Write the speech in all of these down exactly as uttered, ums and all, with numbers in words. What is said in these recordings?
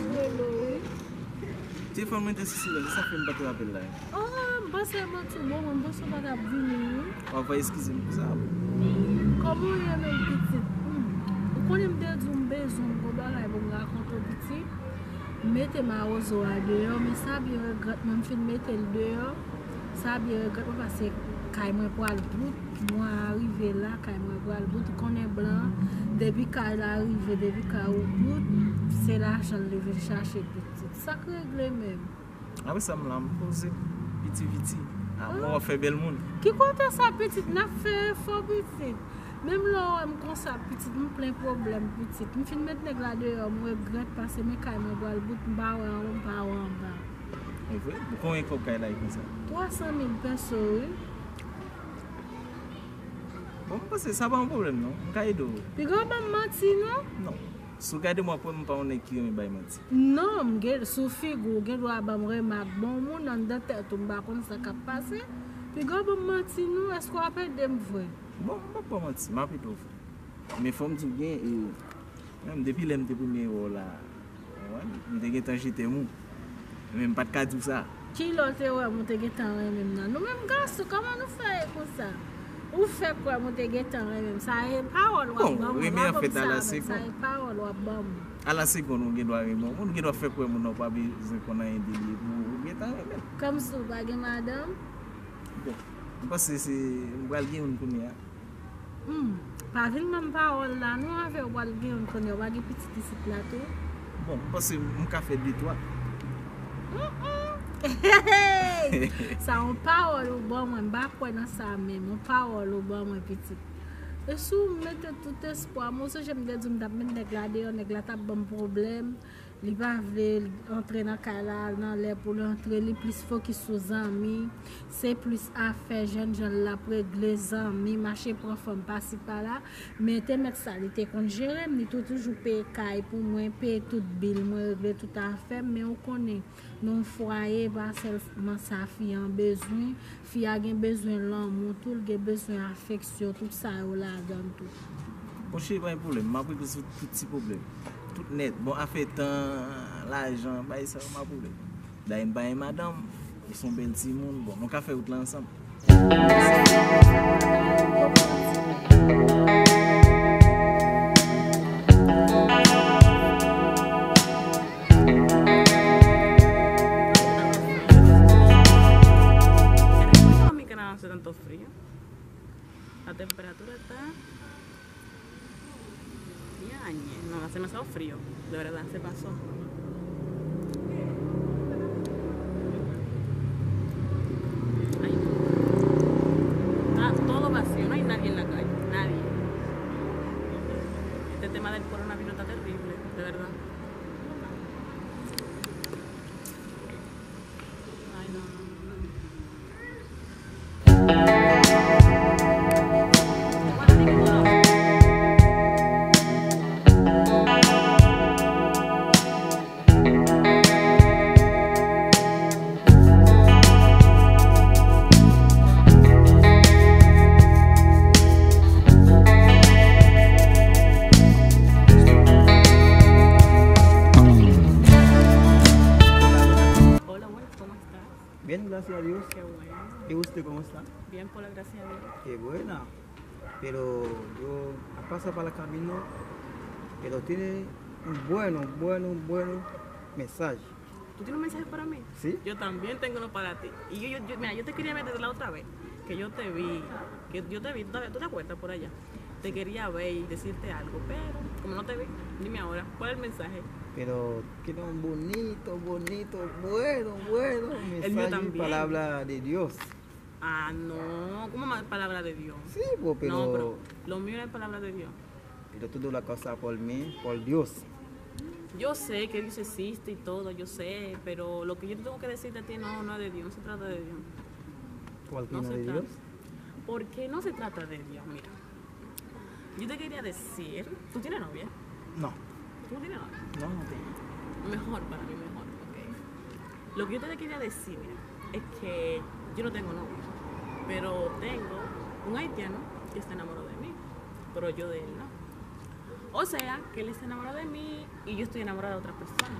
Relo, wi. Telefòn mwen te sou silans, se sa k fè m pa te rape l la. Oh, m panse m manti w, bon, mwen, m panse w pa t ap vini, wi. W ap fè eskize m pou sa. Kòman w ye menm, pitit? Hmm. Ou konnen m te di w m bezwen w, m gon bagay pou m rakonte w, pitit. M mete mawozo a deyò, men sa byen regrèt mwen, m fin mete l deyò. Sa byen regrèt mwen, paske kay mwen pral bout. Mwen a rive la, kay mwen pral bout. Ou konnen blan, depi kay la rive, depi kay ou bout, se lajan l li vin chache, pitit. Sa k regle menm? Apre sa, m la, m poze, piti piti. A, mwen w ap fè bèl moun. Ki kote sa, pitit? N ap fè efò, pitit. Menm lè w wè m konsa, pitit, m plen pwoblèm, pitit. M fin met nèg la deyò, m regrèt, paske men kay mwen pral bout, m pa wè anwo, m pa wè anba. E vre? Bon, konbyen kòb kay la ye konsa? Twa san mil peso, wi. Bon, m panse sa pa yon pwoblèm, non. M ka ede w. Piga w ban m manti, non? Non. Si w gade m, w ap wè m pa yon nèg ki renmen bay manti. Non, m gen, sou figi w, w gen dwa ban m remak bon moun anndan tèt ou, m pa konn sa k ap pase. Piga w ban m manti, non. Èske w ap ede m vre? Bon, m p ap ba w manti, m ap ede w vre. Men fò m di w byen, e, menm depi lè m te premye wè w la, w konprann, m te gentan je t'aime ou. Men m pa t ka di w sa. Kilè w te wè m ou te gentan renmen m nan? Nou menm gason, kòman nou fè ye konsa? Ou fè kwè m ou te gentan renmen m. Sa e pawòl w ap ban m. Bon, renmen an fèt alasegonn. Sa e pawòl w ap ban m. Alasegonn ou gen dwa renmen yon moun, ou gen dwa fè kwè moun nan ou pa bezwen konn anyen de li epi ou gentan renmen l. Kòmsi w pa gen madanm? Bon, m panse se, m pral gen youn kounye a. Hmm, pa vin ban m pawòl la non, avè w pral gen youn kounye a, w pa gen pitit isit la tou? Bon, m panse m ka fè de twa. Hmm, hmm. Sa yon pawòl ou ban mwen, m pa kwè nan sa menm, yon pawòl ou ban mwen, pitit. E si w mete tout espwa m, ou sonje m te di w m t ap met nèg la deyò, nèg la t ap ban m pwoblèm. Li pa vle antre nan kay la, al nan lè pou l antre, li plis fokis sou zanmi. Se plis afè jènjan l ap regle, zanmi, mache pran fanm pasi pala. Men te mèt sa, li te konn jere m, li tou toujou peye kay pou mwen, peye tout bil mwen, regle tout afè m. Men ou konnen, nan yon fwaye, pa sèlman sa fi an bezwen, fi a gen bezwen lanmou tou, l gen bezwen afeksyon, tout sa yo ladan l tou. Bon, cheri, pa gen pwoblèm. M ap regle sou tout ti pwoblèm. Tout nèt. Bon, afè tan, lajan, bagay sa yo, m ap regle. Dayè, m pa gen madanm, ou se yon bèl timoun. Bon, nou ka fè wout la ansanm. República Dominicana no hace tanto frío. La temperatura está, yañe, no hace demasiado frío, de verdad, se pasó. Ay, está todo vacío, no hay nadie en la calle, nadie. Este tema del coronavirus está terrible, de verdad. Ay, no, no, no, no. Hola, buenas, ¿cómo estás? Bien, gracias a Dios. Qué bueno. ¿Y usted cómo está? Bien, por la gracia de Dios. Qué buena. Pero yo a pasar para el camino, pero tiene un bueno, bueno, bueno mensaje. ¿Tú tienes un mensaje para mí? Sí. Yo también tengo uno para ti. Y yo, yo, yo, mira, yo te quería ver desde la otra vez que yo te vi, que yo te vi, ¿tú te, tú te acuerdas por allá? Te quería ver y decirte algo, pero como no te vi, dime ahora, ¿cuál es el mensaje? Pero tiene un bonito, bonito, bueno, bueno mensaje y palabra de Dios. Ah, no, ¿cómo más palabra de Dios? Sí, pues, pero... No, pero lo mío no es palabra de Dios. Pero todo la cosa por mí, por Dios. Yo sé que Dios existe y todo, yo sé, pero lo que yo te tengo que decir de ti no, no es de Dios, no se trata de Dios. ¿Por qué no de Dios? Porque no se trata de Dios, mira. Yo te quería decir, ¿tú tienes novia? No. ¿Tú no tienes novia? No, no tengo. Mejor para mí, mejor, ok. Lo que yo te quería decir, mira, es que yo no tengo novio, pero tengo un haitiano que se enamoró de mí, pero yo de él no. O sea, que él se enamoró de mí y yo estoy enamorada de otra persona.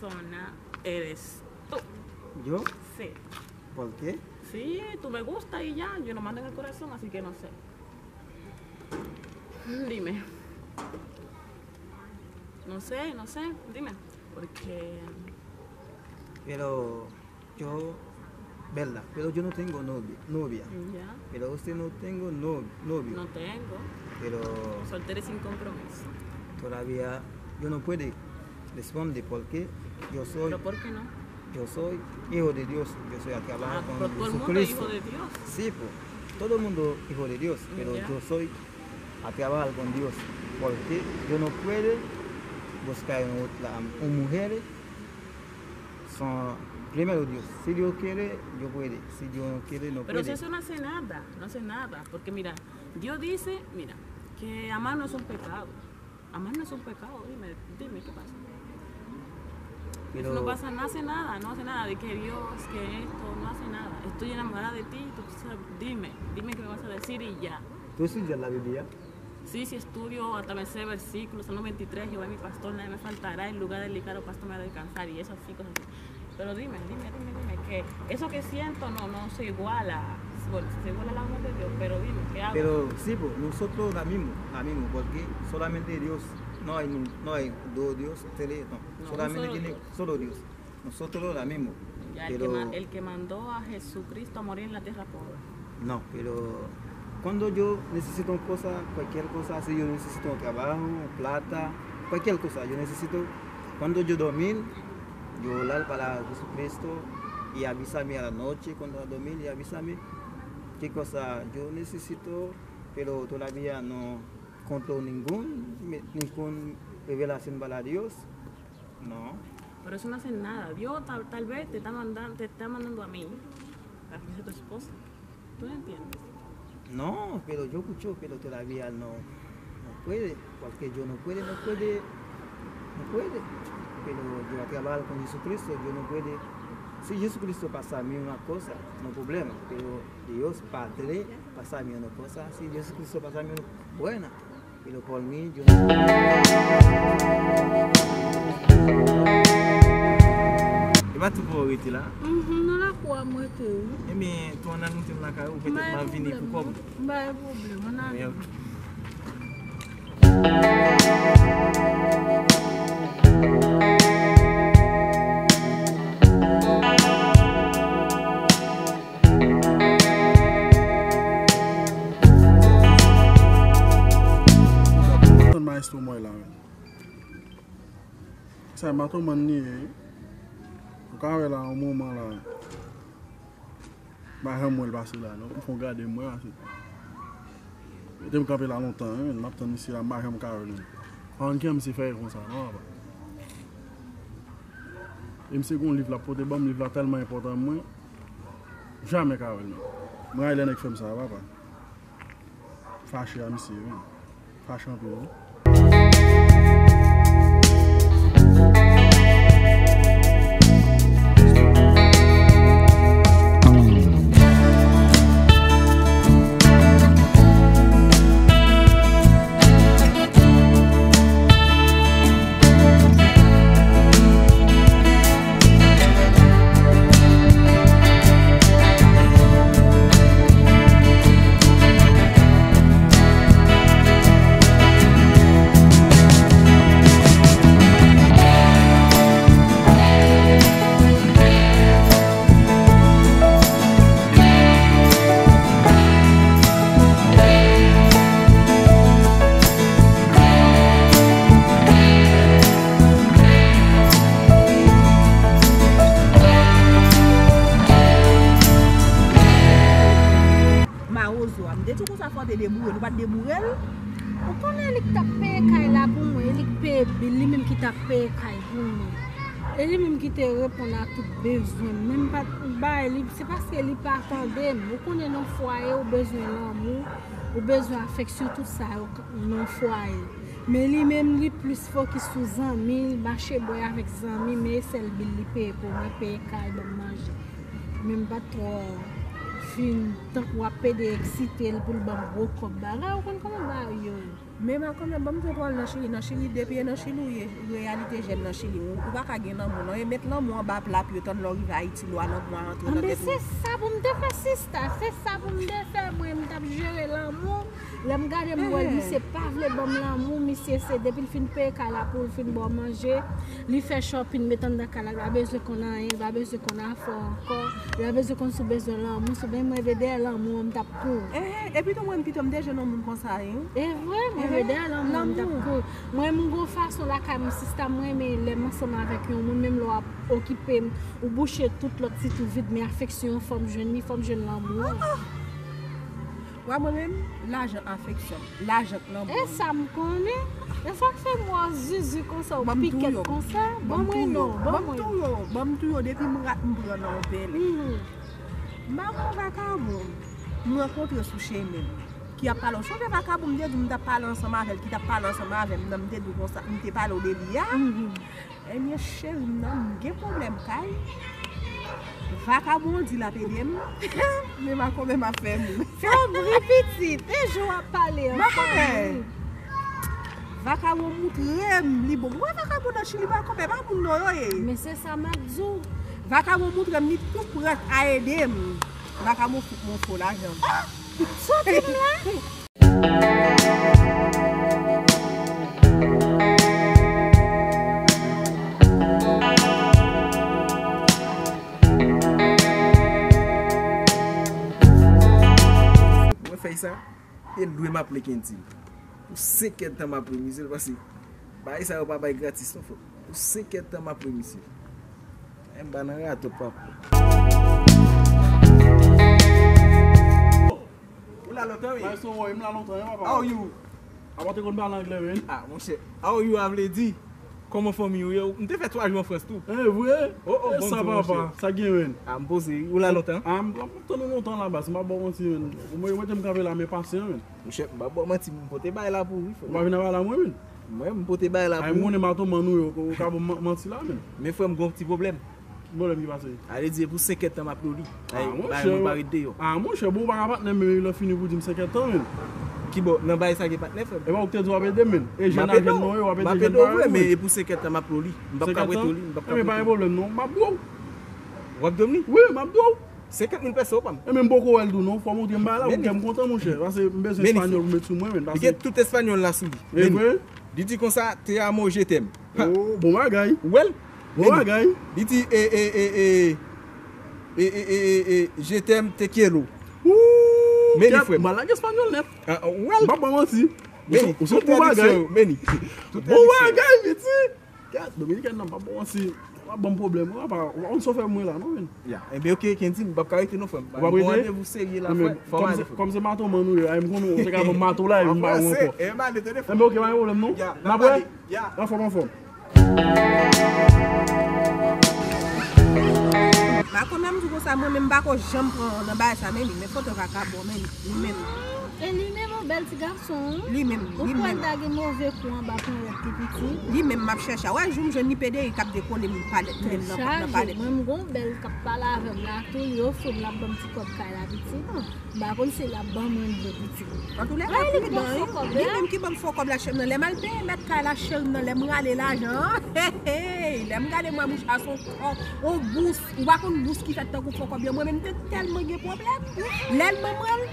Persona eres tú. ¿Yo? Sí. ¿Por qué? Sí, tú me gustas y ya, yo lo mando en el corazón, así que no sé. Dime. No sé, no sé, dime. Porque... Pero yo, ¿verdad? Pero yo no tengo novia, novia. Ya. Pero usted no tengo no- novio. No tengo. Pero Soltera y sin compromiso. Todavía yo no puedo responder porque yo soy, ¿Pero por qué no? yo soy hijo de Dios. Yo soy a trabajar Ah, con pero todo el mundo es Jesucristo. Hijo de Dios. Sí, pues, todo el mundo hijo de Dios, pero Ya. Yo soy a trabajar con Dios. Porque yo no puedo buscar una otra una mujer son primero Dios. Si Dios quiere, yo puede. Si Dios no quiere, no Pero si puede. Eso no hace nada, no hace nada. Porque mira, Dios dice, mira, que amar no es un pecado. Amar no es un pecado, dime, dime qué pasa. Pero No pasa, no hace nada, no hace nada de que Dios, que esto, no hace nada. Estoy enamorada de ti, tú sabes, dime, dime qué me vas a decir y ya. ¿Tú estudias la Biblia? Sí, sí estudio, hasta me sé versículos, Salmo veintitrés, Jehová es mi pastor, nada me faltará, en lugar delicado pastor me va a descansar, y eso así, cosas así. Pero dime, dime, dime, dime, que eso que siento no, no se iguala, bueno, si se iguala al amor de Dios, pero dime, ¿qué hago? Pero sí, pues, nosotros la mismo, la mismo, porque solamente Dios, no hay, no hay dos Dios, tres, no. No, un Solamente solo tiene Dios. Solo Dios. Nosotros la mismo. Ya, el, que Pero ma- el que mandó a Jesucristo a morir en la tierra por No, pero cuando yo necesito una cosa, cualquier cosa, si yo necesito un trabajo, plata, cualquier cosa, yo necesito, cuando yo dormir, yo orar para Jesucristo y avisarme a la noche cuando a dormir y avisarme qué cosa yo necesito, pero todavía no encuentro ningún, ningún revelación para Dios. No. Pero eso no hace nada. Dios tal, tal vez te está, mandando, te está mandando a mí para que yo sea tu esposa. ¿Tú me entiendes? No, pero yo escucho, pero todavía no, no puede, porque yo no puede, no puede, no puede. Pero yo a trabajar con Jesucristo, yo no puede. Si Jesucristo pasa a mí una cosa, no problema, pero Dios Padre pasa a mí una cosa, si Jesucristo pasa a mí una buena. Pero por mí, yo no. E pa tou pou w rete la. Mhm, nan lakou a m rete wi. Ebyen, tou ann al moute m lakay ou, petèt m ap vini pou kòb. M pa gen pwoblèm, ann ale. Ebyen, ok. Tann maestro mwen la menm. Sa maton mwen li ye. Ou ka wè la yon moman la. M pa janm wè l pase la non. M fon gade m wè pase. Mete m kanpe la lontan wi, m ap tann misye la, m pa janm ka wè l non. Pa konn kijan misye fè konsa non papa. E misye gon liv l ap pote ban m, liv la tèlman enpòtan mwen. Jamè ka wè l non. M rayi lè nèg fè m sa papa. Fache a misye wi. Fache anpil wi. Mawozo a, m te di w konsa fò w te deboure l, ou pa t deboure l. Ou konnen li k t ap peye kay la pou mwen, e li k peye bil, li menm ki t ap peye kay pou mwen. E li menm ki te reponn a tout bezwen m. Men m pa t bay li, se paske li pa tande m. Ou konnen nan fwaye ou bezwen lanmou, ou bezwen afeksyon, tout sa yo nan fwaye. Men li menm li plis fokis sou zanmi, mache bwè avèk zanmi, men e sèl bil li peye pou mwen, peye kay, ban m manje. Men m pa t twò Fin, tankou w ap pede eksite l pou l ban m gwo kòb bagay, ou konn kòman bagay yo ye. Men makomè, ban m di w pou w al nan Chili. Nan Chili, depi e nan Chili w ye, reyalite jèn nan Chili. Ou, ou pa ka gen lanmou, non. E met lanmou anba pla pou yo tann lè w rive Ayiti, lwa lanmou a antre nan tèt ou. Anben, se sa pou m te fè, sista. Se sa pou m te fè, mwen, m t ap jere lanmou. Lè m gade, m wè l, misye pa vle ban m lanmou, misye se depi l fin peye kay la pou l fin ba w manje, li fè shopping, met anndan kay la, li pa bezwen konn anyen, li pa bezwen konn afè w ankò, li pa bezwen konn si w bezwen lanmou, si w bezwen mwen vle dèyè lanmou an, m t ap kouri. Ehe, epi tou mwen, pito m te jwenn yon moun konsa, wi. E vre, mwen vle dèyè lanmou an, m t ap kouri. Mwen, m gon fason lakay m, sista, m renmen lè m ansanm avèk yon moun, menm lè w ap okipe m, ou bouche tout lòt ti twou vid, men afeksyon an, fò m jwenn li, fò m jwenn lanmou an. Wa mwen menm, lajan afeksyon, lajan k lanmou. E sa m konnen. E sa k fè m wè w zuzu konsa, w pikèt konsa. Ban mwen non, ban mwen. Ban m tou yo, ban m tou yo, depi m rat m pran nan yon pèlen. M pa gon vakabon m rankontre sou chemen m ki ap pale w. Sonje vakabon m te di w m t ap pale ansanm avè l, ki t ap pale ansanm avè m nan, m te di w konsa, m te pale w de li a. Ebyen, cheri m nan, m gen pwoblèm kay. Vakabon an di l ap ede m. Men makomè m ap fè moun. Fè bri pitit, e jan w ap pale an fanmi. Vakabon moutre m, li bon. Mwen vakabon nan Chili, makomè, pa moun non yo ye. Men se sa m ap di w. Vakabon moutre m, li tou prèt a ede m. Vakabon fout mwen fo lajan. Soti m la. Mwen fè sa, e lwe m ap lwe Kendy. Pou senk èdtan m ap lwe misye, paske bagay sa yo pa bay gratis non, frè. Pou senk èdtan m ap lwe misye. E m pa nan ratòt, papa. Ou la lontan, wi. Maestro Roy, m la lontan, wi, papa. How you? Apa w te konn pale anglè, wi. Ah, monchè. How you a vle di, kòman fanmi ou ye? M te fè twa jou an Frans tou. E vre? Oh, oh, e bon sa, papa. Sa gen, wi. Ah, m poze, wi. Ou la lontan? Ah, m, m tann ou lontan la, baz. M pa ba w manti, wi. Ou mete m kanpe la, men pasyan, wi. Monchè, m pa ba w manti, m pote bagay la pou ou, wi, frè. Ou pa vin avè la, mwen, wi. Mwen, m pote bagay la pou ou. Ay, m konnen mato mann ou yo, ou ka ban m manti la, men. Men frè m, gon ti pwoblèm. Ki pwoblèm ki pase? Ale di e pou senk èdtan m ap lwe li. Ay, bagay mwen pa ret deyò. Ah, monchè, bon, ou pa ka patnè m, men lè fini pou di m senk èdtan, men. Ki bò, nan bagay sa gen patnè, frè m? E pa ou ki te di w ap ede m, men. E jèn a jèn non yo, w ap ede jèn pa yo, men. E pou senk èdtan m ap lwe li. M p ap ka prete w li, m p ap ka prete w li. Ebyen, pa gen pwoblèm, non. M ap dwe w. W ap dwe m li? Wi, m ap dwe w. Senkant mil pèso, pa m. E men m poko wè l tou, non. Fò w montre m bagay la pou m kè m kontan, monchè. Paske m bezwen espanyòl pou m met sou mwen, men. Li gen tout espanyòl la sou li. E vre? Li di konsa, te amo, je t'aime. Oh, bon bagay. Ou wè l? Bon bagay. Li di, e, e, e, e, e, e, e, e, e, je t'aime, te quiero. Ooh, men li, frè m. M pa lage espanyòl nèt. Ah, ah, ou wè l? M pa ba w manti. Men li, tout tradiksyon yo, men li. Bon bagay, piti. Gad, Dominikèn nan pa bon si w ap ban m pwoblèm, w ap, w ap konn sa w fè mwen la, non, men. Ya, enben, oke, Kendy, m p ap ka rete non, frè m. Ou p ap rete? Mwen randevou serye la, frè. Kòm se, kòm se mato mann ou ye, ay, m konnen w te ka ban m mato la, epi m pa wè w ankò. Ann pale, tande, frè m. Enben, oke, pa gen pwoblèm, non. Ya, n ap wè. Ya. Anfòm, anfòm. Makomè, m di konsa, mwen menm m pa ko janm pran nan bagay sa, men li, men foto vakabon, men li, li menm. E li menm, yon bèl ti gason, wi. Li menm, li menm. Ou kwè l ta gen move kou anba ponyèt pi piti? Li menm m ap chèche. Wè, jou m jwenn li pede, li k ap dekole m, pale, tounen m nan, nan pale. Mwen, m gon bèl k ap pale avè m la tou, li ofri m, l ap ban m ti kòb kay la piti. M pa konn si l ap ban mwen l vre piti. Antouka, pridan, wi. Li menm ki ban m fo kòb la, cheri m nan. Lè m al peye mèt kay la, cheri m nan, lè m rale lajan an, hey, hey, lè m gade m wè mouche a se yon, yon bous. Ou pa konn bous ki fèt tankou fo kòb yo. Mwen menm, m te tèlman gen pwoblèm. Lè l ban mwen l,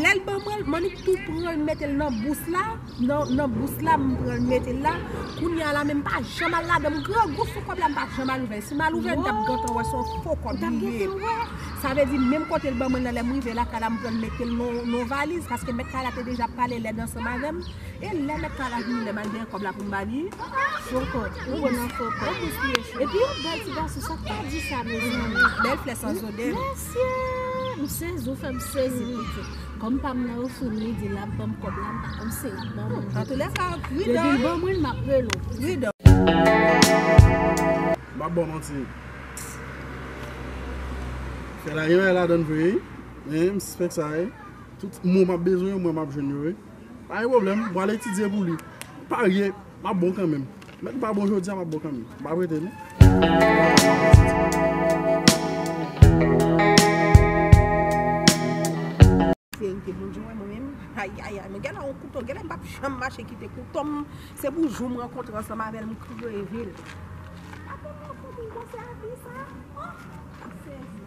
lè l ban mwen l, m annik tou pran l mete l nan bous la, nan, nan bous la, m pran l mete l la. Kounye a la, men m pa janm al ladan. M grangou sou kòb la, m pa janm al ouvè l. Si m al ouvè l, m t ap gentan wè se yon fo kòb li ye. Sa vle di, menm kote l ban mwen l nan, lè m rive lakay la, m pran l mete l nan, nan valiz, paske mèt kay la te deja pale lèd ansanm avè m. E lè mèt kay la vini, lè m al genyen kòb la pou m ba li, fo kòb. Ou pran nan fo kòb. Epi yon bèl ti gason, sa k pa di sa, mezanmi. Bèl flè san zodè. Mesye, m sezi, ou fè m sezi, pitit. Kòm pa m nan ofri m, li di l ap ban m kòb la, m pa konn si l ap ban mwen. Antoulèka, pridan. Depi l ban mwen l, m ap rele w. Pridan. M ap ba w manti. Fè la, gen bagay ladan vre, wi. Men, m sispèk sa, wi. Tout mo m ap bezwen yo, mwen m ap jwenn yo, wi. Pa gen pwoblèm, mwen al etidye pou li. Parye, m ap bon kanmenm. Mèt m pa bon jodi a, m ap bon kanmenm. M ap rete, non. Te Bondye wè mwen menm. Ayayay, mwen genlè yon kouto, genlè m p ap janm mache kite kouto m. Se pou jou m rankontre ansanm avè l, m kreve l. Atann non, fanmi, bon, se avi sa. Oh, m ap sezi.